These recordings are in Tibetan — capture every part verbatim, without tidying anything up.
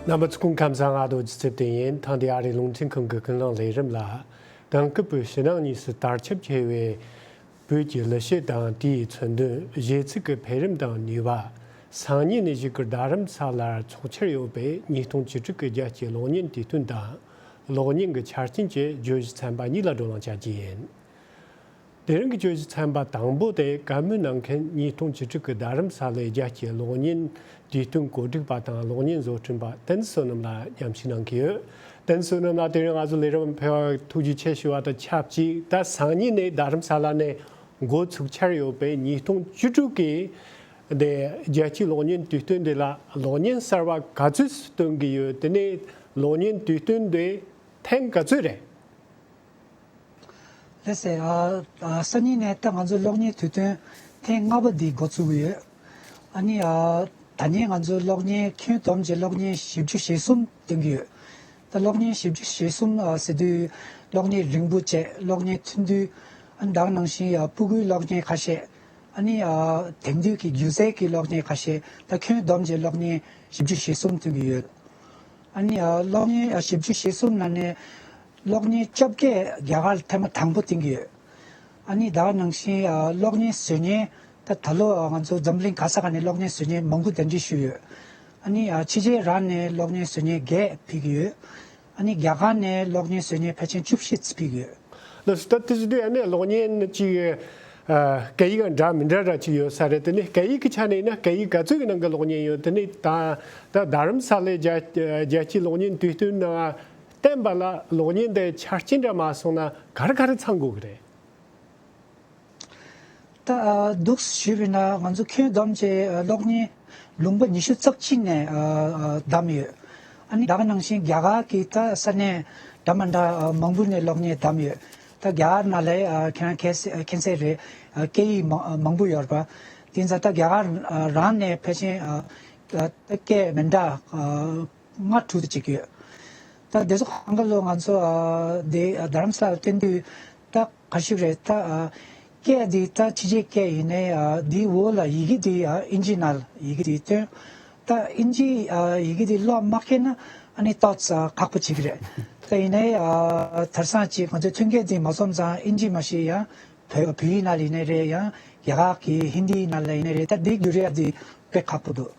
རྣམ་པ་ཚོ་སྐུ་ཁམས་བཟང་། ང་རྡོ་རྗེ་ཚེ་བརྟན་ཡིན། ཐེངས་འདིའི་ཨ་རིའི་རླུང་འཕྲིན་ཁང་གི་ཀུན་གླེང་ལས་རིམ་ལ། དེང་སྐབས་ཀྱི་ཕྱི་ནང་གཉིས་སུ་དར་ཁྱབ་ཆེ་བའི་བོད་ཀྱི་གླུ་གཞས་དང་དེའི་མཚོན་དོན། གཞས་ཚིག་གི་འཕེལ་རིམ་དང་ནུས་པ། སང་ཉིན་ནས་གཞིས་སྒར་རྡ་རམ་ས་ལར་འཚོགས་འཆར་ཡོད་པའི་ཉིས་སྟོང་བཅུ་དྲུག་གི་རྒྱལ་སྤྱིའི་གློག་བརྙན་དུས་སྟོན་དང་། གློག་བརྙན་གྱི་ཆ་རྐྱེན་བཅས་བརྗོད་གཞི་ཚན་པ་གཉིས་ལ་བགྲོ་གླེང་བྱ་རྒྱུ་ཡིན། དེ་རིང་གི་བརྗོད་གཞི་ཚན་པ་དང་པོ་དེ་བཀའ་མོལ་གནང་མཁན་ཉིས་སྟོང་བཅུ་དྲུག་གི་རྡ་རམ་ས་ལའི་རྒྱལ་སྤྱིའི་གློག་བརྙན་དུས་སྟོན་གོ་སྒྲིག་པ་དང་གློག་བརྙན་བཟོ་སྐྲུན་པ་བསྟན་བསོད་ནམས་ལགས་མཉམ་ཞུགས་གནང་གི་ཡོད། བསྟན་བསོད་ནམས་ལགས། དེ་རིང་ང་ཚོ་ལས་རིམ་ཕེབས་པར་ཐུགས་རྗེ་ཆེ་ཞུ་བ་དང་ཆབས་ཅིག་ད་སང་ཉིན་ནས་རྡ་རམ་ས་ལ་ནས་འགོ་ཚུགས་འཆར་ཡོད་པའི་ཉིས་སྟོང་བཅུ་དྲུག་གི་དེ་རྒྱལ་སྤྱིའི་གློག་བརྙན་དུས་སྟོན་དེ་ལ་གློག་བརྙན་གསར་བ་ག་ཚོད་སྟོན་གི་ཡོད། དེ་ནས་གློག་བརྙན་དུས་སྟོན་དེ་ཐེངས་ག་ཚོད་རེད། ལགས་སེ། ཨ་ཨ་སང་ཉིན་ནས་ད་ང་ཚོ་གློག་བརྙན་དུས་སྟོན་ཐེངས་ལྔ་པ་འདི་འགོ་ཚུགས་ཀྱི་ཡོད། ཨ་ནི་ཨ་ད་ནས་ང་ཚོ་གློག་བརྙན་ཁྱོན་བསྡོམས་ཀྱི་གློག་བརྙན་བཞི་བཅུ་ཞེ་གསུམ་སྟོན་གྱི་ཡོད། ད་གློག་བརྙན་བཞི་བཅུ་ཞེ་གསུམ་ཨ་ཟེར་དུས་གློག་བརྙན་རིང་པོ་བཅས་གློག་བརྙན་ཐུང་ཐུང་། ཨ་ནི་ད་ག་ནང་བཞིན་ཨ་སྤུ་གུའི་གློག་བརྙན་ཁ་ཤས། ཨ་ནི་ཨ་དེང་དུས་ཀྱི་སྒྱུ་རྩལ་གྱི་གློག་བརྙན་ཁ་ཤས། ད་ཁྱོན་བསྡོམས་ཀྱི་གློག་བརྙན་བཞི་བཅུ་ཞེ་གསུམ་སྟོན་གྱི་ཡོད། ཨ་ནི་ཨ་གློག་བརྙན་ཨ་བཞི་བཅུ་ཞེ་གསུམ་ནང་ནས་གློག་བརྙན་བཅོ་བརྒྱད་རྒྱ་གར་ཐེངས་མ་དང་པོ་སྟོན་གྱི་ཡོད། ཨ་ནི་ད་ག་ནང་བཞིན་ཨ་གློག་བརྙན་བཟོ་མཁན་ད་ད་ལོ་ཨ་ང་ཚོ་འཛམ་གླིང་ག་ས་ག་ནས་གློག་བརྙན་བཟོ་མཁན་མང་པོ་གདན་འདྲེན་ཞུས་ཡོད། ཨ་ནི་ཨ་ཕྱི་རྒྱལ་རང་ནས་གློག་བརྙན་བཟོ་མཁན་བརྒྱད་ཕེབས་ཀྱི་ཡོད། ཨ་ནི་རྒྱ་གར་ནས་གློག་བརྙན་བཟོ་མཁན་ཕལ་ཆེར་བཅུ་བཞི་ཙམ་ཕེབས་ཀྱི་ཡོད། ལགས་སོ། ད་དེ་བཞིན་དུ་ཨ་ནི་གློག་བརྙན་གཅིག་ཨ་སྐད་ཡིག་འདྲ་མི་འདྲ་འདྲ་གཅིག་ཡོད་ས་རེད། དེ་ནི་སྐད་ཡིག་གི་ཆ་ནས་ཡིན་ན་སྐད་ཡིག་ག་ཚོད་ཀྱི་ནང་གི་གློག་བརྙན་ཡོད། དེ་ནི་ད་ད་རྡ་རམ་ས་ལའི་རྒྱལ་རྒྱལ་སྤྱིའི་གློག་བརྙན་དུས་སྟོན་ནང་བསྟན་པ་ལ་གློག་བརྙན་དེ་ཆ་རྐྱེན་འདྲ་མ་སོང་ན་ག་རེ་ག་རེ་ཚང་དགོས་ཀྱི་རེད། ད་ཨ་འདུག་ཞུས་པ་ཡིན་ན་ང་ཚོ་ཁྱོན་བསྡོམས་བྱས་ཨ་གློག་བརྙན་ལུང་པ་ཉི་ཤུ་རྩ་གཅིག་ནས་ཨ་ཨ་བདམས་ཡོད། ཨ་ནི་ད་ག་ནང་བཞིན་རྒྱ་གར་གྱི་ད་ས་གནས་འདྲ་མི་འདྲ་ཨ་མང་པོ་ནས་གློག་བརྙན་བདམས་ཡོད། ད་རྒྱ་གར་ནང་ལ་ཨ་ཁྱེད་རང་མཁྱེན་གསལ་མཁྱེན་གསལ་རེད། ཨ་སྐད་ཡིག་མང་མང་པོ་ཡོད་རེད་པ། དེ་ཡིན་ཙང་ད་རྒྱ་གར་ཨ་རང་ནས་ཕལ་ཆེར་ཨ་ཨ་སྐད་མི་འདྲ་ཨ་ལྔ་དྲུག་ཅིག་ཡོད། ད་དེ་ཚོ་གང་ག་ལོ་ང་ཚོ་ཨ་དེ་རྡ་རམ་ས་ལ་བསྟན་དུས་ད་ག་ཞིག་རེད། ད་ཨ་སྐད་འདི་ད་ཕྱི་རྒྱལ་སྐད་ཡིན་ནའི་ཨ་འདིའི་འོག་ལ་ཡི་གེ་འདི་ཨ་ཨིན་ཇི་ནང་ཡི་གེ་འདི་སྟོན། ད་ཨིན་ཇི་ཨ་ཡི་གེ་འདི་ཀློག་མ་ཤེས་ན་ཨ་ནི་ཏོག་ཙམ་ཁག་པོ་ཅིག་རེད། ད་ཡིན་ནའི་ཨ་དེང་སང་ཅིག་ང་ཚོའི་མཐུན་རྐྱེན་འདི་མ་འཛོམས་ཙང་ཨིན་ཇི་མ་ཤེས་ཡང་བོད་བོད་ཡིག་ནང་ལ་ཡིན་ནའི་རེད། ཡང་རྒྱ་གར་གྱི་ཧིན་དི་ནང་ལ་ཡིན་ནའི་རེད། ད་འདི་བསྒྱུར་ཡ་འདི་དཔེ་ཁག་པོ་འདུག་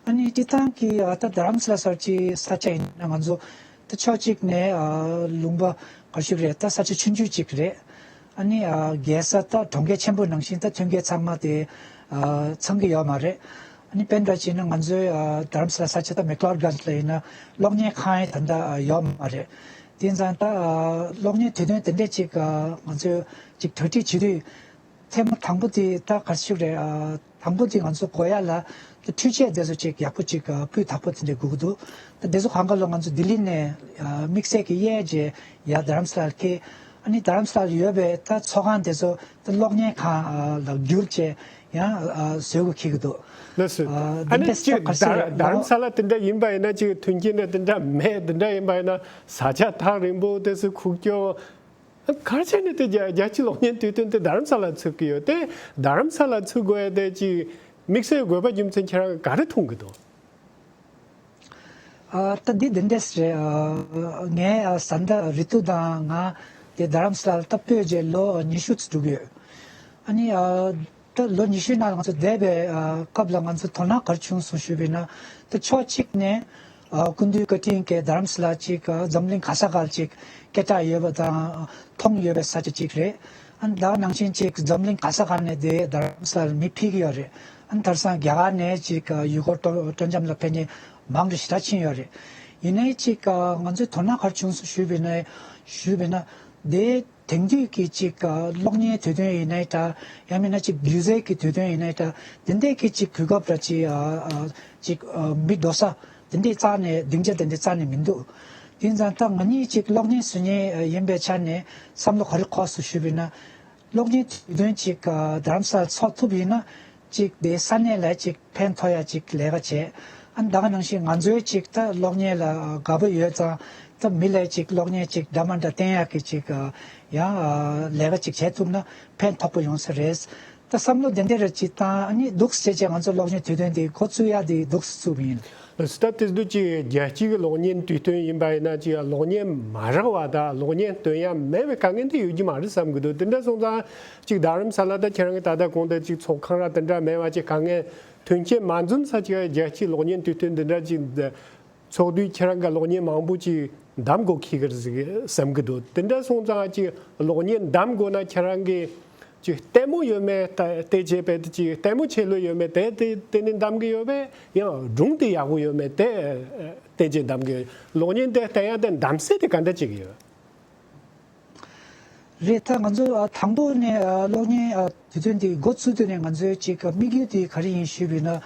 ཨ་ནི་སྤྱིར་བཏང་གི་ཨ་ད་རྡ་རམ་ས་ལ་ས་ཆའི་ས་ཆ་ཡིན་ན་ང་ཚོ་ད་ཕྱོགས་གཅིག་ནས་ཨ་ལུང་པ་ག་ཞིག་རེད། ད་ས་ཆ་ཆུང་ཆུང་གཅིག་རེད། ཨ་ནི་ཨ་རྒྱལ་ས་ད་གྲོང་ཁྱེར་ཆེན་པོ་ནང་བཞིན་ད་མཐུན་རྐྱེན་ཚང་མ་དེ་ཨ་ཚང་གི་ཡོད་མ་རེད། ཨ་ནི་དཔེ་འདྲ་བྱས་ན་ང་ཚོའི་ཨ་རྡ་རམ་ས་ལ་ས་ཆ་ད་མེག་ལོར་གྷན་ཇི་ལ་ཡིན་ན་གློག་བརྙན་ཁང་ཡང་ད་ལྟ་ཨ་ཡོད་མ་རེད། དེ་ཙང་ད་ཨ་གློག་བརྙན་དུས་སྟོན་དེ་འདྲས་ཅིག་ཨ་ང་ཚོས་ཅིག་གྲ་སྒྲིག་བྱེད་དུས། ཐེངས་མ་དང་པོ་དེ་ད་ག་ཞིག་རེད། ཨ་དང་པོ་དེ་ང་ཚོ་དགོས་ཡ་ལ་ད་འཕྲུལ་ཆས་དེ་ཚོ་ཅིག་ཡག་པོ་ཅིག་ཨ་སྤུས་དག་པོ་དེ་འདྲ་དགོས་ཀྱི་འདུག་ད་དེ་ཚོ་གང་ག་ལོ་ང་ཚོ་ལྡི་ལི་ནས་ཨ་དམིགས་བསལ་གྱི་གཡས་རྗེས་ཡར་རྡ་རམ་ས་ལར་འཁྱེར། ཨ་ནི་རྡ་རམ་ས་ལར་ཡོད་པའི་ད་ཚོགས་ཁང་དེ་ཚོ་ད་གློག་བརྙན་ཁང་ཨ་ལ་བསྒྱུར་བྱས་ཡང་ཨ་བཟོ་དགོས་འཁེལ་གྱི་འདུག་ལགས་སོ། ཨ་ཨ་ནི་འདི་འདྲ་ཅིག་ད་ག་ཞིག་རྡ་རྡ་རམ་ས་ལ་དེ་འདྲ་ཡིན་པ་ཡིན་ན་ཅིག་མཐུན་རྐྱེན་དེ་འདྲ་མེད། དེ་འདྲ་ཡིན་པ་ཡིན་ན་ས་ཆ་ཐག་རིང་པོ་དེ་ཚོ་ཁུག་ཀྱོག་ག་རེ་བྱས་ནས་དེ་རྒྱ་རྒྱལ་སྤྱིའི་གློག་བརྙན་དུས་སྟོན་དེ་རྡ་རམ་ས་ལར་ཚུགས་ཀྱི་ཡོད་དེ། རྡ་རམ་ས་ལར་ཚུགས་དགོས་ཡ་དེ་ཅིག་དམིགས་བསལ་དགོས་པ་རྒྱུ་མཚན་ཁྱེད་རང་ག་རེ་མཐོང་གི་འདུག་ཨ་ད་འདི་འདི་འདྲས་རེད། ཨ་ངའི་ཨ་བཟའ་ཟླ་རི་ཏུ་དང་ང་དེ་རྡ་རམ་ས་ལར་ད་སྤོས་རྗེས་ལོ་ཉི་ཤུ་ཙམ་འགྲོ་གི་ཡོད། ཨ་ནི་ཨ་ད་ལོ་ཉི་ཤུའི་ནང་ང་ཚོ་བསྡད་པའི་ཨ་སྐབས་ལ་ང་ཚོ་དོ་སྣང་ག་རེ་བྱུང་སོང་ཞུས་པ་ཡིན་ན། ད་ཕྱོགས་གཅིག་ནས་ཨ་སྐུ་མདུན་བཀའ་དྲིན་གྱིས་རྡ་རམ་ས་ལ་ཅིག་ཨ་འཛམ་གླིང་ག་ས་ག་ལ་ཅིག་སྐད་གྲགས་ཡོད་པ་དང་མཐོང་ཡོད་པའི་ས་ཆ་གཅིག་རེད། ཨ་ནི་ད་ནང་བཞིན་ཅིག་འཛམ་གླིང་ག་ས་ག་ནས་དེ་རྡ་རམ་ས་ལར་མི་ཕེབས་ཀྱི་ཡོད་རེད། ཨ་ནི་དེང་སང་རྒྱ་གར་ནས་ཅིག་ཨ་ཡུལ་སྐོར་སྤྲོ་སྤྲོ་འཆམ་ལ་ཕེབས་མཁན་མང་དུ་ཞེ་དྲག་ཕྱིན་ཡོད་རེད། ཡིན་ནའི་ཅིག་ཨ་ང་ཚོའི་དོ་སྣང་ག་རེ་བྱུང་སོང་ཞུས་པ་ཡིན་ན། ཞུས་པ་ཡིན་ན་དེ། དེང་དུས་ཀྱི་ཅིག་ཨ་གློག་བརྙན་དུས་སྟོན་ཡིན་ནའི་འདྲ། ཡང་མིན་ན་ཅིག་སྒྱུ་རྩལ་གྱི་དུས་སྟོན་ཡིན་ནའི་འདྲ། དེ་འདྲའི་གི་ཅིག་གོ་སྐབས་ར་ཅིག་ཨ་ཨ་ཅིག་ཨ་མི་འགྲོ་ས་དེ་འདྲའི་རྩ་ནས་སྡིངས་ཆ་དེ་འདྲའི་རྩ་ནས་མི་འདུག་དེ་ཙང་ད་ང་གཉིས་ཅིག་གློག་བརྙན་བཟོ་མཁན་ཡིན་པའི་ཆ་ནས་བསམ་བློ་ག་རེ་འཁོར་སོང་ཞུས་པ་ཡིན་ན། གློག་བརྙན་དུས་སྟོན་ཅིག་ཨ་རྡ་རམ་ས་ལར་ཚོགས་ཐུབ་ཡིན་ན། ཅིག་དེ་ས་གནས་ལ་ཅིག་ཕན་ཐོགས་ཡ་ཅིག་ལས་ཀ་བྱས། ཨ་ནི་ད་ག་ནང་བཞིན་ང་ཚོའི་ཅིག་ད་གློག་བརྙན་ལ་དགའ་པོ་ཡོད་ཙང་ད་མི་ལ་ཅིག་གློག་བརྙན་ཅིག་འདྲ་མ་འདྲ་བསྟན་ཡག་གི་ཅིག་ཡང་ལས་ཀ་ཅིག་བྱེད་ཐུབ་ན་ཕན་ཐོགས་པོ་ཡོང་ས་རེད། ད་བསམ་བློ་དེ་འདྲ་རེ་ཅིག་བཏང་། ཨ་ནི་འདུག་སེ་བྱས་བྱས་ང་ཚོ་གློག་བརྙན་དུས་སྟོན་དེ་འགོ་བཙུགས་ཡག་དེ་འདུག་སེ་བཙུགས་པ་ཡིན། ལགས་སོ། ད་དེ་དུས་ཀྱི་རྒྱལ་སྤྱིའི་གློག་བརྙན་དུས་སྟོན་ཡིན་པ་ཡིན་ན། ཅིག་གློག་བརྙན་མ་རག་པ་དང་གློག་བརྙན་སྟོན་ཡག་མེད་པའི་དཀའ་ངལ་དེ་ཡོད་ཀྱི་མ་རེད་བསམ་གྱི་འདུག་དེ་འདྲ་སོང་ཙང་ཅིག་རྡ་རམ་ས་ལ་ད་ཁྱེད་རང་གི་ད་ལྟ་གོང་དུ་ཅིག་ཚོགས་ཁང་ར་དེ་འདྲ་མེད་པ། ཅིག་དཀའ་ངལ་མཐུན་རྐྱེན་མ་འཛོམས་ས་ཅིག་རྒྱལ་སྤྱིའི་གློག་བརྙན་དུས་སྟོན་འདི་འདྲ་ཅིག་འདི་ཚོགས་དུས་ཁྱེད་རང་གི་གློག་བརྙན་མང་པོ་ཅིག་འདེམས་དགོས་ཀྱི་རེད་ཟེར་བསམ་གྱི་འདུག་དེ་འདྲ་སོང་ཙང་ཅིག་གློག་བརྙན་འདེམས་དགོས་ན་ཁྱེད་རང་གི་ཅིག་ལྟད་མོ་ཡོད་མེད་ལྟ་བལྟས་བྱས་པས། དེ་ཅིག་ལྟད་མོ་ཆེ་ལོས་ཡོད་མེད་དེ་དེ་དེ་ནས་འདེམས་ཀྱི་ཡོད་པས། ཡང་སྒྲུང་དེ་ཡག་པོ་ཡོད་མེད་དེ་བལྟས་བྱས་འདེམས་ཀྱི་ཡོད། གློག་བརྙན་དེ་བལྟ་ཡག་དེ་འདེམས་སའི་དེ་ག་འདྲ་ཅིག་ཡོད། རེད། ད་ང་ཚོ་ཨ་དང་པོ་ནས་ཨ་གློག་བརྙན་ཨ་དུས་སྟོན་འདི་འགོ་ཚུགས་དུས་ནས་ང་ཚོའི་ཅིག་དམིགས་ཡུལ་དེ་ག་རེ་ཡིན་ཞུས་པ་ཡིན་ན།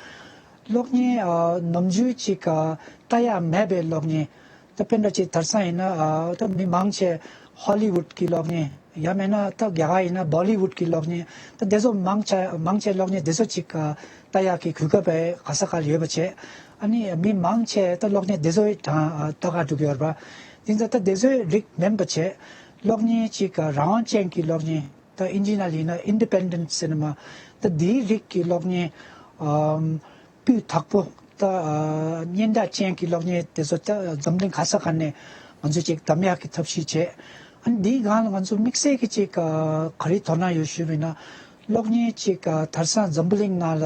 གློག་བརྙན་ཨ་ནམ་རྒྱུན་ཅིག་ཨ་ལྟ་ཡག་མེད་པའི་གློག་བརྙན། ད་དཔེར་ན་ཅིག་དེང་སང་ཡིན་ན་ཨ་ད་མི་མང་ཆེ་ཧོ་ལི་ཝུད་ཀྱི་གློག་བརྙན། ཡང་མིན་ན་ད་རྒྱ་གར་ཡིན་ན་བོ་ལི་ཝུད་ཀྱི་གློག་བརྙན། ད་དེ་ཚོ་མང་ཆེ་མང་ཆེ་གློག་བརྙན་དེ་ཚོ་ཅིག་ཨ་ལྟ་ཡག་གི་གོ་སྐབས་ག་ས་ག་ལ་ཡོད་པ་བྱས། ཨ་ནི་མི་མང་ཆེ་ད་གློག་བརྙན་དེ་ཚོའི་གྲས་ཨ་ལྟ་ག་འགྲོ་གི་ཡོད་རེད་པ། དེ་ཚོ་ད་དེ་ཚོའི་རིགས་མིན་པ་བྱས། གློག་བརྙན་ཅིག་རང་དབང་ཅན་གྱི་གློག་བརྙན། ད་ཨིན་ཇི་ནང་ལ་ཡིན་ན་ཨིན་ཌི་པེན་ཌེན་ཊི་སི་ནི་མ། ད་དེའི་རིགས་ཀྱི་གློག་བརྙན་ཨམ་སྤུས་དག་པོ། ད་ཨ་སྙན་གྲགས་ཅན་གྱི་གློག་བརྙན་དེ་ཚོ་ད་འཛམ་གླིང་ག་ས་ག་ནས་ང་ཚོས་ཅིག་འདེམས་ཡག་གི་ཐབས་ཤེས་བྱས། ཨ་ནི་འདིའི་སྒང་ལ་ང་ཚོ་དམིགས་བསལ་གྱི་ཅིག་ཨ་ག་རེ་དོ་སྣང་ཡོད་ཞུས་པ་ཡིན་ན། གློག་བརྙན་ཅིག་ཨ་དེང་སང་འཛམ་བུ་གླིང་ནང་ལ་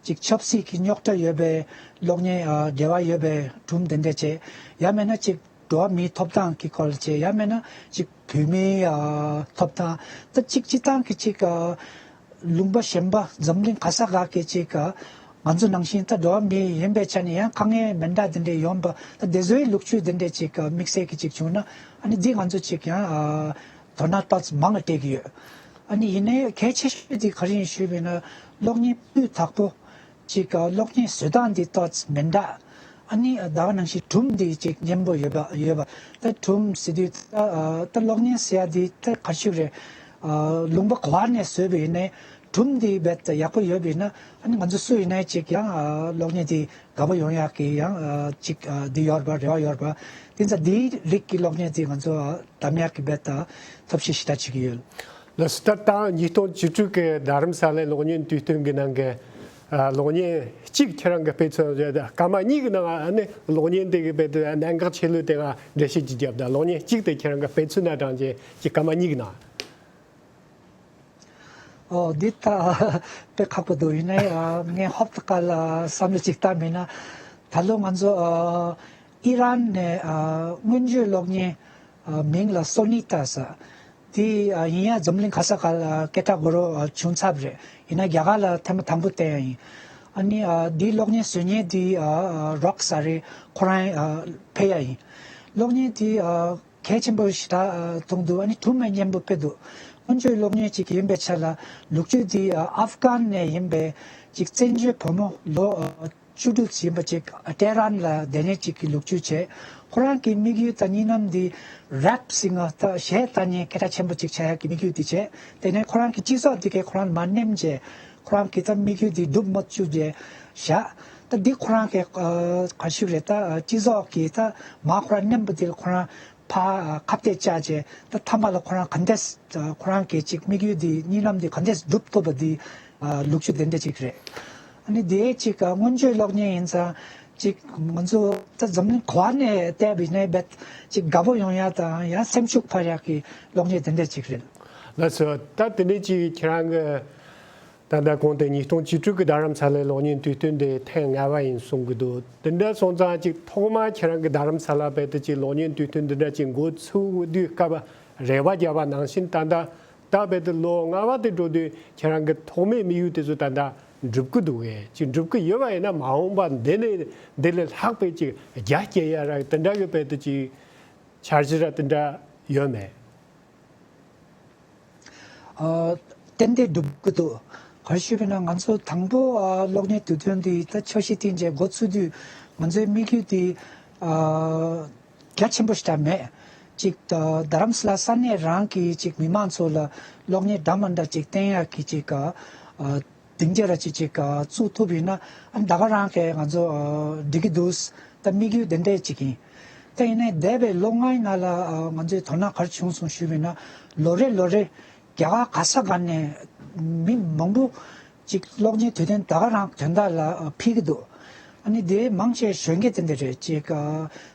ཅིག་ཆབ་སྲིད་ཀྱི་རྙོག་དྲ་ཡོད་པའི་གློག་བརྙན་ཨ་འབྲེལ་བ་ཡོད་པའི་སྒྲུང་དེ་འདྲ་བྱས། ཡང་མིན་ན་ཅིག་འགྲོ་བ་མིའི་ཐོབ་ཐང་གི་སྐོར་ལ་བྱས། ཡང་མིན་ན་ཅིག་བུད་མེད་ཨ་ཐོབ་ཐང་། ད་ཅིག་སྤྱིར་བཏང་གི་ཅིག་ཨ་ལུང་པ་གཞན་པ་འཛམ་གླིང་ག་ས་ག་གི་ཅིག་ཨ་ང་ཚོ་ནང་བཞིན་ད་འགྲོ་བ་མི་ཡིན་པའི་ཆ་ནས་ཡང་དཀའ་ངལ་མི་འདྲ་དེ་འདྲ་ཡོང་པ། ད་དེ་ཚོའི་ལོ་རྒྱུས་དེ་འདྲ་ཅིག་ཨ་དམིགས་བསལ་གྱི་ཅིག་བྱུང་ན། ཨ་ནི་འདི་ང་ཚོ་ཅིག་ཡང་ཨ་དོ་སྣང་ཏོག་ཙམ་མང་ལ་སྤྲད་ཀྱི་ཡོད། ཨ་ནི་ཡིན་ནའི་གལ་ཆེ་ཤོས་དེ་ག་རེ་ཡིན་ཞུས་པ་ཡིན་ན། གློག་བརྙན་སྤུས་དག་པོ། ཅིག་གློག་བརྙན་བཟོ་སྟངས་འདི་ཏོག་ཙམ་མི་འདྲ། ཨ་ནི་ད་ག་ནང་བཞིན་སྒྲུང་འདི་ཅིག་སྙན་པོ་ཡོད་པ་ཡོད་པ། ད་སྒྲུང་ཟེར་དུས་ད་ད་གློག་བརྙན་ཟེར་ཡ་འདི་ད་ག་ཞིག་རེད། ལུང་པ་ག་བ་ནས་བཟོས་པ་ཡིན་ནའི་སྒྲུང་འདི་རྦད་དེ་ཡག་པོ་ཡོད་པ་ཡིན་ན། ཨ་ནི་ང་ཚོ་སུ་ཡིན་ནའི་ཅིག་ཡང་གློག་བརྙན་འདི་དགའ་པོ་ཡོང་ཡག་གི་ཡང་ཅིག་འདི་ཡོད་པ་རེ་བ་ཡོད་པ། དེ་ཚོ་འདིའི་རིགས་ཀྱི་གློག་བརྙན་འདི་ང་ཚོ་འདེམས་ཡག་གི་རྦད་དེ་ཐབས་ཤེས་ཞེ་དྲག་བྱེད་ཀྱི་ཡོད། ལགས་སོ། ད་ལྟ་ཉིས་སྟོང་བཅུ་དྲུག་གི་རྡ་རམ་ས་ལའི་གློག་བརྙན་དུས་སྟོན་གྱི་ནང་གི་ཨ་གློག་བརྙན་གཅིག་ཁྱེད་རང་གིས་དཔེ་མཚོན་རེད། སྐར་མ་གཉིས་ཀྱི་ནང་ཨ་ནི་གློག་བརྙན་དེ་གི་དཔེ་དེ་གནད་འགག་ཆེ་ལོས་དེ་ག་འགྲེལ་བཤད་ཅིག་བརྒྱབ་དང་། གློག་བརྙན་གཅིག་དེ་ཁྱེད་རང་གིས་དཔེ་མཚོན་ན་དྲངས་བྱས་ཀྱི་སྐར་མ་གཉིས་ཀྱི་ནང་། ཨོ་འདི་ད་དཔེ་ཁག་པོ་འདུག་ཡིན་ནའི་ཨ་ངས་ཧོབ་ཏེ་ཁ་ལ་བསམ་བློ་ཅིག་བཏང་མིན་ན། ད་ལོ་ང་ཚོ་ཨ་ཨི་རན་ནས་ཨ་མངོན་བརྗོད་གློག་བརྙན་ཨ་མིང་ལ་སོ་ནི་ཏཱ་ཟེར། དེ་ཨ་ཡིན་ཡང་འཛམ་གླིང་ག་ས་ག་ལ་སྐད་གྲགས་དགོས་རོགས་ཨ་བྱུང་ཚར་བ་རེད། ཡིན་ན་རྒྱ་གར་ལ་ཐེངས་མ་དང་པོ་བསྟན་ཡ་ཡིན། ཨ་ནི་ཨ་དེའི་གློག་བརྙན་བཟོ་མཁན་དེ་ཨ་རོག་ཟེར་རེད། ཁོ་རང་ཨ་ཕེབས་ཡ་ཡིན། གློག་བརྙན་དེ་ཨ་གལ་ཆེན་པོ་ཞེ་དྲག་ཨ་མཐོང་འདུག་ཨ་ནི་སྒྲུང་མ་སྙན་པོ་དཔེ་འདུག་སྔོན་བརྗོད་གློག་བརྙན་ཅིག་ཡིན་པའི་ཆ་ལ། ལོ་རྒྱུས་དེ་ཨ་ཨབ་གྷན་ནས་ཡིན་པའི་ཅིག་བཙན་བྱོལ་བུ་མོ་ལོ་ཨ་བཅུ་དྲུག་ཡིན་པ་ཅིག་ཨ་ཏེ་རན་ལ་བསྡད་མཁན་ཅིག་གི་ལོ་རྒྱུས་བྱས། ཁོ་རང་གི་དམིགས་ཡུལ་དང་གཉིས་ལམ་འདི་རེབ་སིང་ངར་ད་གཞས་བཏང་མཁན་སྐད་གྲགས་ཆེན་པོ་ཅིག་ཆགས་ཡག་གི་དམིགས་ཡུལ་དེ་བྱས། དེ་ནས་ཁོ་རང་གི་སྤྱི་ཚོགས་འདི་གས་ཁོ་རང་མར་མནན་བྱས། ཁོ་རང་གི་ད་དམིགས་ཡུལ་འདི་འགྲུབ་མ་བཅུག་བྱས་བཞག་ད་འདི་ཁོ་རང་གི་ཨ་ག་ཞིག་རེད། ད་སྤྱི་ཚོགས་ཀྱི་ད་མར་ཁོ་རང་མནན་པ་འདི་ལ་ཁོ་རང་ཕར་ཁ་གཏད་བཅག་བྱས། ད་མཐའ་མ་ལ་ཁོ་རང་ག་འདྲས་ཁོ་རང་གི་ཅིག་དམིགས་ཡུལ་འདི་གཉིས་ལམ་འདི་ག་འདྲས་འགྲུབ་ཐུབ་པ་འདི་ལོ་རྒྱུས་དེ་འདྲ་ཅིག་རེད། ཨ་ནི་དེའི་ཅིག་སྔོན་བརྗོད་གློག་བརྙན་ཡིན་ཙང་ཅིག་ང་ཚོ་ད་འཛམ་གླིང་ག་བ་ནས་བལྟས་པ་ཡིན་ནའི་རྦད་ཅིག་དགའ་པོ་ཡོང་ཡག་དང་ཡང་སེམས་ཤུགས་འཕར་ཡག་གི་གློག་བརྙན་དེ་འདྲ་ཅིག་རེད། ལགས་སོ། ད་དེ་ནས་ཅིག་ཁྱེད་རང་གི་ད་ལྟ་གོང་དུ་ཉིས་སྟོང་བཅུ་དྲུག་གི་རྡ་རམ་ས་ལའི་གློག་བརྙན་དུས་སྟོན་དེ་ཐེངས་ལྔ་པ་ཡིན་གསུང་གི་འདུག་དེ་འདྲ་སོང་ཙང་ཅིག་ཐོག་མར་ཁྱེད་རང་གིས་རྡ་རམ་ས་ལ་རྦད་དེ་ཅིག་གློག་བརྙན་དུས་སྟོན་འདི་འདྲ་ཅིག་འགོ་ཚུགས་དུས་སྐབས་རེ་བ་བརྒྱབ་པ་ནང་བཞིན་ད་ལྟ་ད་རྦད་དེ་ལོ་ལྔ་པ་དེ་འགྲོ་དུས་ཁྱེད་རང་གི་ཐོག་མའི་དམིགས་ཡུལ་དེ་ཚོ་ད་ལྟ་འགྲུབ་ཀྱི་འདུག་གས། ཅིག་འགྲུབ་ཀྱི་ཡོད་པ་ཡིན་ན་མ་འོངས་པ་འདི་ནས་འདི་ལས་ལྷག་པའི་ཅིག་རྒྱ་སྐྱེད་ཡ་ར་དེ་འདྲ་གི་རྦད་དེ་ཅིག་འཆར་གཞི་ར་དེ་འདྲ་ཡོད་མེད། ཨ་ཏན་ཏན་འགྲུབ་ཀྱི་འདུག་ག་རེ་ཞུས་པ་ཡིན་ན་ང་ཚོ་དང་པོ་ཨ་གློག་བརྙན་དུས་སྟོན་འདི་ད་འཆར་གཞི་བཏིང་བྱས་འགོ་ཚུགས་དུས་ང་ཚོའི་དམིགས་ཡུལ་འདི་ཨ་རྒྱ་ཆེན་པོ་ཞིག་ད་མེད། ཅིག་ད་རྡ་རམ་ས་ལ་ས་གནས་རང་གི་ཅིག་མི་མང་ཚོ་ལ་གློག་བརྙན་འདྲ་མ་འདྲ་ཅིག་བསྟན་ཡག་གི་ཅིག་ཨ་སྡིངས་ཆ་ར་ཅིག་ཅིག་ཨ་བཙུགས་ཐུབ་ཡིན་ན། ཨ་ད་ག་རང་གི་ང་ཚོ་ཨ་འགྲིག་གི་འདུག་ད་དམིགས་ཡུལ་དེ་འདྲས་ཅིག་ཡིན། ད་ཡིན་ནའི་འདས་པའི་ལོ་ལྔའི་ནང་ལ་ཨ་ང་ཚོའི་དོ་སྣང་ག་རེ་བྱུང་སོང་ཞུས་པ་ཡིན་ན། ལོ་རེ་ལོ་རེ་རྒྱ་གར་ག་ས་ག་ནས་ མི་མང་པོ་ཅིག་གློག་བརྙན་དུས་སྟོན་ད་ག་རང་དོན་དག་ལ་ཕེབས་ཀྱི་འདུག་ཨ་ནི་དེ་མང་ཆེ་གཞོན་སྐྱེས་དེ་འདྲ་རེད། ཅིག་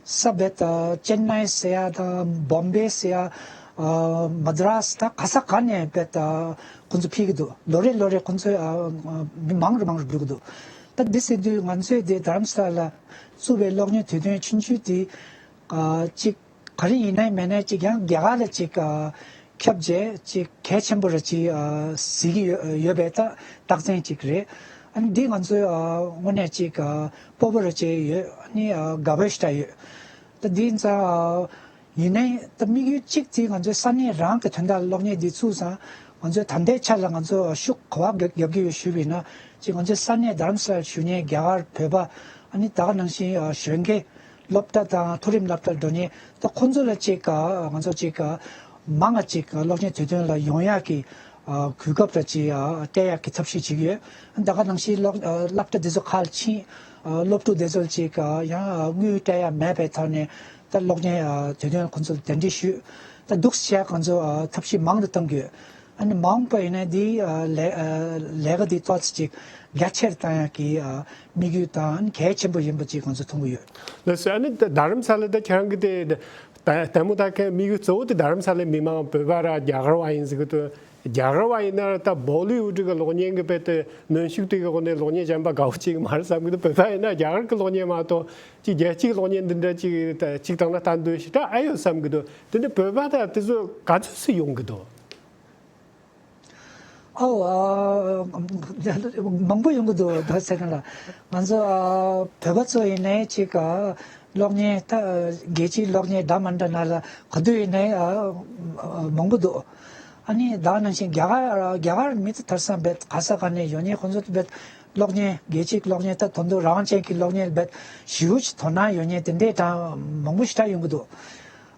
ས་བེད་ཅེན་ནའི་ཟེར་ཡ་དང་བོམ་བེ་ཟེར་ཡ། མ་དྲ་སི་ད་ག་ས་ག་ནས་བེད་ཁོང་ཚོ་ཕེབས་ཀྱི་འདུག་ལོ་རེ་ལོ་རེ་ཁོང་ཚོ་མི་མང་རུ་མང་རུ་འགྲོ་གི་འདུག་ད་འདི་ཟེར་དུས་ང་ཚོས་དེ་རྡ་རམ་ས་ལ་བཙུགས་པའི་གློག་བརྙན་དུས་སྟོན་ཆུང་ཆུང་དེ་ཅིག་ག་རེ་ཡིན་ནའི་མེད་ནའི་ཅིག་ཡང་རྒྱ་གར་ལ་ཅིག་ཁྱབ་རྗེས་ཅིག་གལ་ཆེན་པོ་ར་ཅིག་གཟིགས་ཀྱི་ཡོད་པའི་ད་རྟགས་མཚན་ཅིག་རེད། ཨ་ནི་འདི་ང་ཚོའི་དངོས་གནས་ཅིག་སྤོབས་པ་ར་ཅིག་ཡོད། ཨ་ནི་དགའ་པོ་ཞེ་དྲག་ཡོད། ད་འདི་ཡིན་ཙང་ཡིན་ནའི་ད་དམིགས་ཡུལ་གཅིག་དེ་ང་ཚོའི་ས་གནས་རང་གི་དོན་དག་གློག་བརྙན་འདི་བཙུགས་ཙང་ང་ཚོའི་ད་ལྟའི་ཆ་ལ་ང་ཚོ་ཤུགས་ག་པར་རྒྱབ་ཀྱི་ཡོད་ཞུས་པ་ཡིན་ན་ཅིག་ང་ཚོའི་ས་གནས་རྡ་རམ་ས་ལར་བཞུགས་མཁན་རྒྱ་གར་བོད་པ་ཨ་ནི་ད་ག་ནང་བཞིན་གཞོན་སྐྱེས་སློབ་གྲྭ་དང་མཐོ་རིམ་སློབ་གྲྭར་འགྲོ་མཁན་ད་ཁོང་ཚོ་ལ་ཅིག་ང་ཚོ་ཅིག་མང་ང་ཅིག་གློག་བརྙན་དུས་སྟོན་ལ་ཡོང་ཡག་གི་གོ་སྐབས་ར་ཅིག་སྤྲད་ཡག་གི་ཐབས་ཤེས་བྱེད་ཀྱི་ཡོད། ད་ག་ནང་བཞིན་སློབ་སློབ་གྲྭ་དེ་ཚོ་ཁག་ལ་ཕྱིན། སློབ་ཕྲུག་དེ་ཚོ་ལ་ཅིག་ཡང་དངུལ་སྤྲད་ཡག་མེད་པའི་ཐོག་ནས་ད་གློག་བརྙན་དུས་སྟོན་ཁོང་ཚོ་ལ་གདན་འདྲེན་ཞུས། ད་འདུག་སེ་བྱས་ཁོང་ཚོ་ཐབས་ཤེས་མང་དུ་གཏོང་གི་ཡོད། ཨ་ནི་མ་འོངས་པ་ཡིན་ན་འདི་ལས་ལས་ཀ་འདི་ཏོག་ཙམ་ཅིག་རྒྱ་ཆེར་བཏང་ཡག་གི་དམིགས་ཡུལ་དང་གལ་ཆེན་པོ་ཡིན་པ་ཅིག་ང་ཚོ་མཐོང་གི་ཡོད། ལགས་སོ། ཨ་ནི་ད་རྡ་རམ་ས་ལ་ད་ཁྱེད་རང་གི་དེ་ལྟད་མོ་ལྟ་མཁན་དམིགས་ཡུལ་གཙོ་བོ་དེ་རྡ་རམ་ས་ལའི་མི་མང་བོད་པ་ར་རྒྱ་གར་བ་ཡིན་ཟེར་གི་འདུག་རྒྱ་གར་བ་ཡིན་ན་ད་བོ་ལི་ཝུད་གི་གློག་བརྙན་གི་དཔེ་དེ་གནོན་ཤུགས་དེ་གི་སྒོ་ནས་གློག་བརྙན་གཞན་པ་དགའ་བོ་ཅིག་མ་རེད་བསམ་གི་འདུག་བོད་པ་ཡིན་ན་རྒྱ་གར་གི་གློག་བརྙན་མ་གཏོགས་ཅིག་རྒྱལ་སྤྱིའི་གློག་བརྙན་འདི་འདྲ་ཅིག་ད་ཅིག་དང་ན་ལྟ་འདོད་ཞེ་དྲག་ཨེ་ཡོད་བསམ་གི་འདུག་དེ་ནི་བོད་པ་ད་དེ་ཚོ་ག་ཚོད་སུ་ཡོང་གི་འདུག་ཨོ། ཨ། མང་པོ་ཡོང་གི་འདུག་ད་ཟེར་མཁན་ལ། ང་ཚོ་ཨ་བོད་པ་ཚོ་ཡིན་ནའི་ཅིག་ཨ་གློག་བརྙན་ད་རྒྱལ་སྤྱིའི་གློག་བརྙན་འདྲ་མི་འདྲ་ནང་ལ་ག་དུས་ཡིན་ནའི་ཨ་མང་པོ་འདུག་ཨ་ནི་ད་ནང་བཞིན་རྒྱ་གར་རྒྱ་གར་མི་ཚོ་དེང་སང་རྦད་ག་ས་ག་ནས་ཡོང་མཁན་ཁོང་ཚོ་རྦད་གློག་བརྙན་རྒྱལ་སྤྱིའི་གློག་བརྙན་ད་དོན་དུ་རང་དབང་ཅན་གྱི་གློག་བརྙན་རྦད་ཞེ་པོ་ཅིག་དོ་སྣང་ཡོད་མཁན་དེ་འདྲའི་གྲངས་མང་པོ་ཞེ་དྲག་ཡོང་གི་འདུག་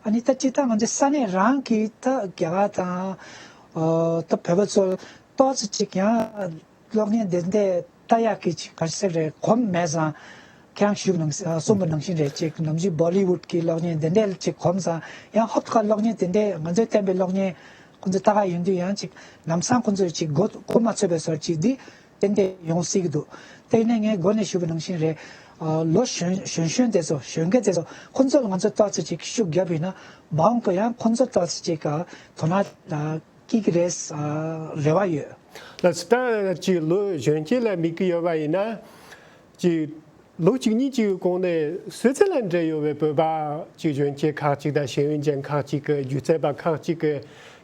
ཨ་ནི་ད་སྤྱིར་བཏང་ང་ཚོའི་ས་གནས་རང་གི་ད་རྒྱ་གར་དང་ཨ་ད་བོད་པ་ཚོ་ཏོག་ཙམ་ཅིག་ཡང་གློག་བརྙན་དེ་འདྲ་ལྟ་ཡག་གི་ཅིག་ག་རེ་ཟེར་རེད་གོམས་མེད་ཙང་། ཁྱེད་རང་ཞུས་པ་ནང་གསུངས་པ་ནང་བཞིན་རེད། ཅིག་ནམ་རྒྱུན་བོ་ལི་ཝུད་ཀྱི་གློག་བརྙན་དེ་འདྲ་ལ་ཅིག་གོམས་ཙང་ཡང་ཧོབ་ཁ་གློག་བརྙན་དེ་འདྲ་ང་ཚོས་བསྟན་པའི་གློག་བརྙན་ཁོང་ཚོ་ལྟ་ག་ཡོང་དུས་ཡང་ཅིག་ལམ་སང་ཁོང་ཚོས་ཅིག་གོ་གོ་མ་ཆོད་པའི་བཟོ་ཅིག་འདི་ཏན་ཏན་ཡོང་སྲིད་ཀྱི་འདུག་དེ་ཡིན་ན་ངས་འགོ་ནས་ཞུས་པ་ནང་བཞིན་རེད། ཨ་ལོ་གཞོན་གཞོན་གཞོན་དེ་ཚོ་གཞོན་སྐྱེས་དེ་ཚོ་ཁོང་ཚོ་ལ་ང་ཚོ་ཏོག་ཙམ་ཅིག་ཤུགས་རྒྱབ་ཡིན་ན་མ་འོངས་པ་ཡང་ཁོང་ཚོ་ཏོག་ཙམ་ཅིག་ག་དོ་སྣང་ཨ་སྐྱེ་གི་རེད་ཨ་རེ་བ་ཡོད། ལགས་སོ། ད་ཅིག་ལོ་གཞོན་སྐྱེས་ལ་དམིགས་ཀྱི་ཡོད་པ་ཡིན་ན་ཅིག་ལོ་གཅིག་གཉིས་ཀྱི་གོང་ནས་སུད་སི་ལན་འབྲེལ་ཡོད་པའི་བོད་པ་ཅིག་གཞོན་སྐྱེས་ཁག་ཅིག་དང་ཤེས་ཡོན་ཅན་ཁག་ཅིག་གི་སྒྱུ་རྩལ་པ་ཁག་ཅིག་གི་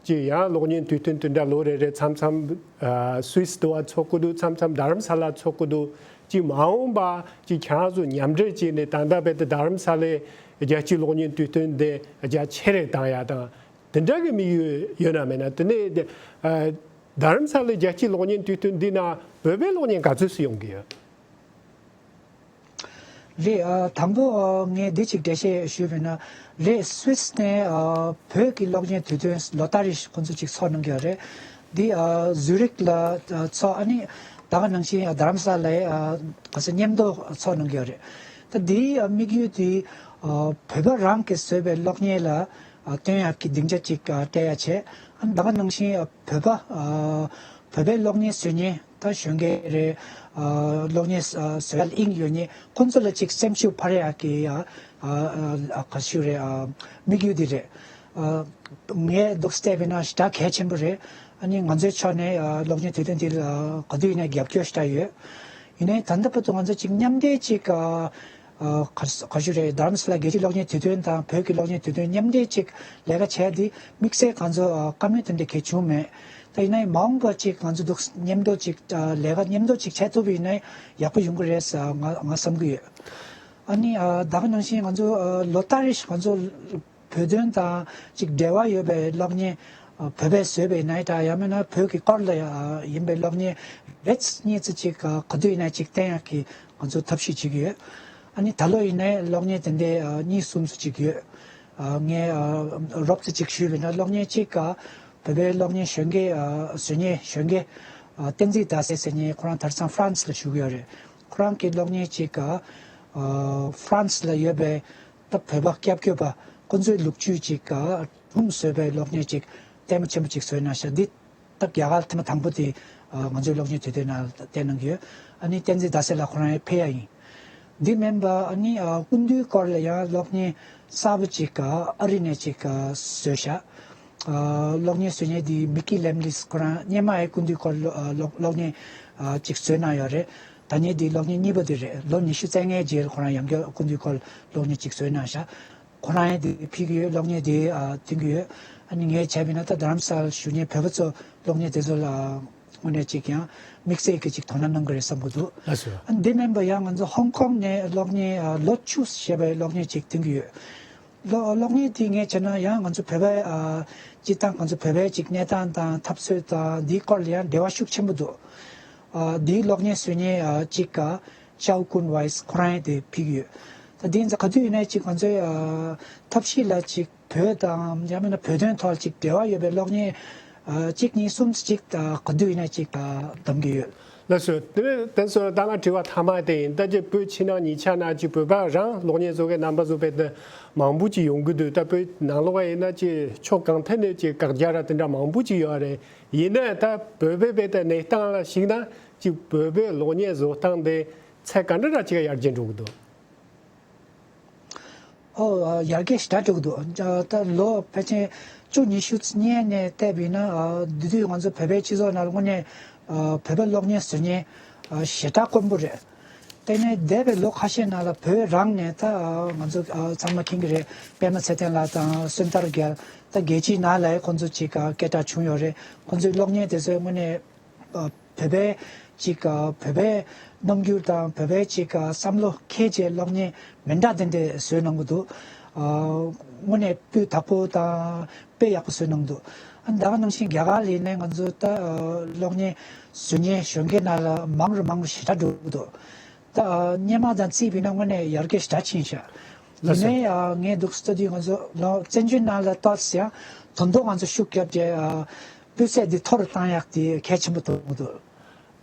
ཅིག་ཡང་གློག་བརྙན་དུས་སྟོན་དེ་འདྲ་ལོ་རེ་རེ་མཚམས་མཚམས་ཨ་སུད་སི་དུ་བ་ཚོགས་ཀྱི་འདུག་མཚམས་མཚམས་རྡ་རམ་ས་ལ་ཚོགས་ཀྱི་འདུག་ཅིག་མ་འོངས་པ་ཅིག་ཁྱེད་རང་ཚོ་མཉམ་འབྲེལ་བྱས་ནས་ད་ལྟ་བར་དུ་རྡ་རམ་ས་ལའི་རྒྱལ་སྤྱིའི་གློག་བརྙན་དུས་སྟོན་དེ་རྒྱ་ཆེ་རེ་བཏང་ཡ་དང་དེ་འདྲ་གི་དམིགས་ཡུལ་ཡོད་ན་མེད་ན། དེ་ནས་ཨ་རྡ་རམ་ས་ལའི་རྒྱལ་སྤྱིའི་གློག་བརྙན་དུས་སྟོན་འདི་ན་བོད་པའི་གློག་བརྙན་ག་ཚོད་སུ་ཡོང་གི་ཡོད། རེད། ཨ་དང་པོ་ཨ་ངས་འདི་གཅིག་འགྲེལ་བཤད་ཞུས་པ་ཡིན་ན། རེད། སུད་སི་ནས་ཨ་བོད་ཀྱི་གློག་བརྙན་དུས་སྟོན་ལོ་ལྟར་རེ་ཁོང་ཚོ་གཅིག་ཚོགས་གནང་གི་ཡོད་རེད། འདི་ཨ་ཛུ་རིག་ལ་ཨ་ཚོགས། ཨ་ནི་ད་ག་ནང་བཞིན་ཨ་རྡ་རམ་ས་ལའི་ཨ་ག་ས་མཉམ་དུ་ཚོགས་གནང་གི་ཡོད་རེད། ད་འདིའི་ཨ་དམིགས་ཡུལ་དེ་ཨ་བོད་པ་རང་གིས་བཟོས་པའི་གློག་བརྙན་ལ་ཨ་སྟོན་ཡག་གི་སྡིངས་ཆ་གཅིག་ཨ་སྤྲད་ཡག་བྱས། ཨ་ནི་ད་ག་ནང་བཞིན་ཨ་བོད་པ་ཨ་བོད་པའི་གློག་བརྙན་བཟོ་མཁན་ད་གཞོན་སྐྱེས་རེད། ཨ་གློག་བརྙན་ཨ་བཟོ་ཡག་ལ་དབྱིངས་ཡོད་མཁན་ཁོང་ཚོ་ལ་ཅིག་སེམས་ཤུགས་འཕར་ཡག་གི་ཨ་ཨ་ཨ་ག་ཞུ་རེད། ཨ་དམིགས་ཡུལ་འདི་རེད། ཨ་ངས་འདུག་བལྟས་པ་ཡིན་ན་ཞེ་དྲག་གལ་ཆེན་པོ་རེད། ཨ་ནི་ང་ཚོའི་ཕྱོགས་ནས་ཨ་གློག་བརྙན་དུས་སྟོན་འདི་ལ་ག་དུས་ཡིན་ན་རྒྱབ་སྐྱོར་ཞེ་དྲག་ཡོད། ཡིན་ནའི་ད་ལྟ་བར་དུ་ང་ཚོ་ཅིག་མཉམ་འབྲེལ་ཅིག་ཨ་ཨ་ག་ག་ཞུ་རེད། རྡ་རམ་ས་ལ་རྒྱལ་སྤྱིའི་གློག་བརྙན་དུས་སྟོན་དང་བོད་ཀྱི་གློག་བརྙན་དུས་སྟོན་མཉམ་འབྲེལ་ཅིག་ལས་ཀ་བྱས་ཏེ་དམིགས་བསལ་ང་ཚོ་ཨ་བཀའ་མོལ་དེ་འདྲ་གལ་བྱུང་མེད། ད་ཡིན་ནའི་མ་འོངས་པ་ཅིག་ང་ཚོ་འདུག་མཉམ་དུ་ཅིག་ཨ་ལས་ཀ་མཉམ་དུ་ཅིག་བྱས་ཐུབ་པ་ཡིན་ན་ཡག་པོ་ཡོང་གི་རེད་ཟེར་ང་ང་བསམ་གི་ཡོད། ཨ་ནི་ཨ་ད་ག་ནང་བཞིན་ང་ཚོ་ཨ་ལོ་ལྟར་རེ་ང་ཚོ་བོད་དོན་དང་ཅིག་འབྲེལ་བ་ཡོད་པའི་གློག་བརྙན་ཨ་བོད་པས་བཟོས་པའི་ཡིན་ན་འདྲ། ཡང་མིན་ན་བོད་ཀྱི་སྐོར་ལ་ཡ་ཡིན་པའི་གློག་བརྙན་རེ་གཉིས་ཙམ་ཅིག་ཨ་ག་དུས་ཡིན་ན་ཅིག་བསྟན་ཡག་གི་ང་ཚོ་ཐབས་ཤེས་བྱེད་ཀྱི་ཡོད། ཨ་ནི་ད་ལོ་ཡིན་ནའི་གློག་བརྙན་དེ་འདྲའི་ཨ་གཉིས་གསུམ་ཙམ་ཅིག་ཡོད། ཨ་ངས་ཨ་རོབ་ཙམ་ཅིག་ཞུས་པ་ཡིན་ན་གློག་བརྙན་གཅིག་ཨ་བོད་པའི་གློག་བརྙན་གཞོན་སྐྱེས་ཨ་བཟོ་མཁན་གཞོན་སྐྱེས་ཨ་བསྟན་འཛིན་ཟླ་ཟེར་ཟེར་མཁན་ཁོ་རང་དེང་སང་ཧྥ་རན་སི་ལ་བཞུགས་ཡོད་རེད། ཁོ་རང་གི་གློག་བརྙན་གཅིག་ཨ་ཧྥ་རན་སི་ལ་ཡོད་པའི་ད་བོད་པ་སྐྱབས་བཅོལ་བ་ཁོ་ཚོའི་ལོ་རྒྱུས་ཅིག་ག་སྒྲུང་བཟོས་པའི་གློག་བརྙན་ཅིག་ལྟད་མོ་ཆེན་པོ་ཅིག་བཟོས་གནང་ཤག་འདི་ ད་རྒྱ་གར་ཐེངས་མ་དང་པོ་དེ་ཨ་ང་ཚོའི་གློག་བརྙན་དུས་སྟོན་ནང་བསྟན་གནང་གི་ཡོད། ཨ་ནི་བསྟན་འཛིན་ཟླ་གསལ་ལགས་ཁོ་རང་ཡང་ཕེབས་ཡ་ཡིན། འདི་མིན་པ་ཨ་ནི་ཨ་སྐུ་མདུན་སྐོར་ལ་ཡང་གློག་བརྙན་གསར་པ་ཅིག་ཨ་རི་ནས་ཅིག་ཨ་བཟོས་ཤག་ཨ་གློག་བརྙན་བཟོ་མཁན་དེ་མིག་ཀི་ལེམ་ལིས་ཁོ་རང་སྔོན་མ་ཡང་སྐུ་མདུན་སྐོར་གློག་ཨ་གློག་གློག་བརྙན་ཨ་ཅིག་བཟོས་གནང་ཡོད་རེད། ད་ནི་དེ་གློག་བརྙན་གཉིས་པ་དེ་རེད། ལོ་ཉི་ཤུ་རྩ་ལྔའི་རྗེས་ཁོ་རང་ཡང་བསྐྱར་སྐུ་མདུན་སྐོར་གློག་བརྙན་ཅིག་བཟོས་གནང་ཤག་ཁོ་རང་ཡང་དེ་ཕུལ་གྱི་ཡོད། གློག་བརྙན་དེ་ཨ་སྟོན་གྱི་ཡོད། ཨ་ནི་ངས་བྱས་པ་ཡིན་ན་ད་རྡ་རམ་ས་ལར་བཞུགས་མཁན་བོད་པ་ཚོ་གློག་བརྙན་དེ་ཚོ་ལ་དངོས་གནས་ཅིག་ཡང་དམིགས་བསལ་གྱི་ཅིག་དོ་སྣང་གནང་གི་རེད་བསམ་གྱི་འདུག་ལགས་སོ། ཨ་ནི་དེ་མིན་པ་ཡང་ང་ཚོ་ཧོང་ཀོང་ནས་གློག་བརྙན་ཨ་ལོ་བཅུ་ཞེས་པའི་གློག་བརྙན་ཅིག་སྟོན་གྱི་ཡོད། གློག་གློག་བརྙན་དེ་ངས་བྱས་ན་ཡང་ང་ཚོ་བོད་པའི་ཨ་སྤྱིར་བཏང་ང་ཚོ་བོད་པའི་ཅིག་གནས་སྟངས་དང་འཐབ་རྩོད་དང་འདིའི་སྐོར་ལ་ཡང་འབྲེལ་བ་ཤུགས་ཆེན་པོ་འདུག་ཨ་འདིའི་གློག་བརྙན་བཟོ་མཁན་ཨ་ཅིག་ཨ་ཅའོ་ཀུན་ཝའེ་ཁོ་རང་ཡང་དེ་ཕུལ་གྱི་ཡོད། ད་འདི་ཚོ་ག་དུས་ཡིན་ན་ཅིག་ང་ཚོའི་ཨ་ཐབས་ཤེས་ལ་ཅིག་བོད་དང་ཡང་མིན་ན་བོད་དོན་ཐོག་ཅིག་འབྲེལ་བ་ཡོད་པའི་གློག་བརྙན་ཨ་གཅིག་གཉིས་གསུམ་ཅིག་ཨ་ག་དུས་ཡིན་ན་ཅིག་ཨ་གདམ་གྱི་ཡོད། ལགས་སོ། དེ་ནས་བསྟན་སྲིད་ད་ང་དྲི་བ་མཐའ་མ་དེ་ཡིན། ད་ཅི་བོད་ཕྱི་ནང་གཉིས་ཆ་ན་ཅིག་བོད་པ་རང་གློག་བརྙན་བཟོ་མཁན་རྣམ་པ་ཚོ་དཔེ་དེ་མང་པོ་ཅིག་ཡོང་གི་འདུག་ད་བོད་ནང་ལོགས་ཡིན་ན་ཅིག་ཕྱོགས་གང་ཐད་ནས་ཅིག་བཀག་རྒྱ་ར་དེ་འདྲ་མང་པོ་ཅིག་ཡོད་རེད། ཡིན་ནའི་ད་བོད་པའི་དཔེ་དེ་གནས་སྟངས་ལ་གཞིགས་ན་ཅིག་བོད་པའི་གློག་བརྙན་བཟོ་སྟངས་དེ་ཚད་ག་འདྲ་ར་ཅིག་ཡར་རྒྱས་འགྲོ་གི་འདུག་ཨོ་ཡར་རྒྱས་ཞེ་དྲག་འགྲོ་གི་འདུག་ད་ལོ་ཕལ་ཆེར་བཅུ་ཉི་ཤུ་སྔོན་ནས་བལྟས་པ་ཡིན་ན་འདི་དུས་ང་ཚོ་བོད་པའི་སྤྱི་ཚོགས་ནང་ལ་དངོས་གནས་བོད་པའི་གློག་བརྙན་བཟོ་མཁན་ཞེ་དྲག་དཀོན་པོ་རེད། དེ་ནས་འདས་པའི་ལོ་ཁ་ཤས་ནང་ལ་བོད་རང་ནས་ད་ང་ཚོ་ཚང་མ་མཁྱེན་གྱི་རེད། པད་མ་ཚེ་བརྟན་ལགས་དང་སོན་ཐར་རྒྱལ། ད་རྒྱལ་སྤྱིའི་ནང་ལ་ཁོང་ཚོ་ཅིག་སྐད་གྲགས་བྱུང་ཡོད་རེད། ཁོང་ཚོའི་གློག་བརྙན་དེ་ཚོས་དངོས་གནས་བོད་པའི་ཅིག་བོད་པའི་རྣམ་འགྱུར་དང་བོད་པའི་ཅིག་བསམ་བློ་འཁྱེར་བྱས་གློག་བརྙན་མི་འདྲ་དེ་འདྲ་བཟོས་གནང་གི་འདུག་དངོས་གནས་སྤུས་དག་པོ་དང་དཔེ་ཡག་པོ་བཟོས་གནང་གི་འདུག་ད་ག་ནང་བཞིན་རྒྱ་གར་ལ་ཡིན་ནའི་ང་ཚོ་ད་གློག་བརྙན་བཟོ་མཁན་གཞོན་སྐྱེས་ནང་ལ་མང་རུ་མང་རུ་ཞེ་དྲག་འགྲོ་གི་འདུག་ད་སྔོན་མ་དང་བརྩིས་པ་ཡིན་ན་དངོས་གནས་ཡར་རྒྱས་ཞེ་དྲག་ཕྱིན་ཤག་ཡིན་ནའི་ངས་འདུག་ལྟ་དུས་ང་ཚོ་ལོ་བཙན་བྱོལ་ནང་ལ་ཏོག་ཙམ་ཡང་དོན་དུ་ང་ཚོ་ཤུགས་བརྒྱབ་རྗེས་སྤུས་ཚད་འདི་མཐོ་རུ་བཏང་ཡག་དེ་གལ་ཆེན་པོ་མཐོང་གི་འདུག་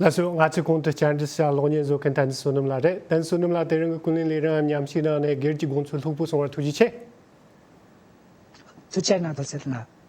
ལགས་སོ། ང་ཚོའི་གོང་དུ་བཅར་འདྲི་ཞུ་གློག་བརྙན་བཟོ་མཁན་བསྟན་འཛིན་བསོད་ནམས་ལགས་རེད། བསྟན་འཛིན་བསོད་ནམས་ལགས་དེ་རིང་གི་ཀུན་གླེང་ལས་རིམ་མཉམ་ཞུགས་གནང་ནས་སྒེར་གྱི་དགོངས་ཚུལ་ལྷུག་པོ་གསུངས་པར་ཐུགས་རྗེ་ཆེ། ཐུགས་རྗེ་གནང་། ཐུགས་རྗེ་གནང་།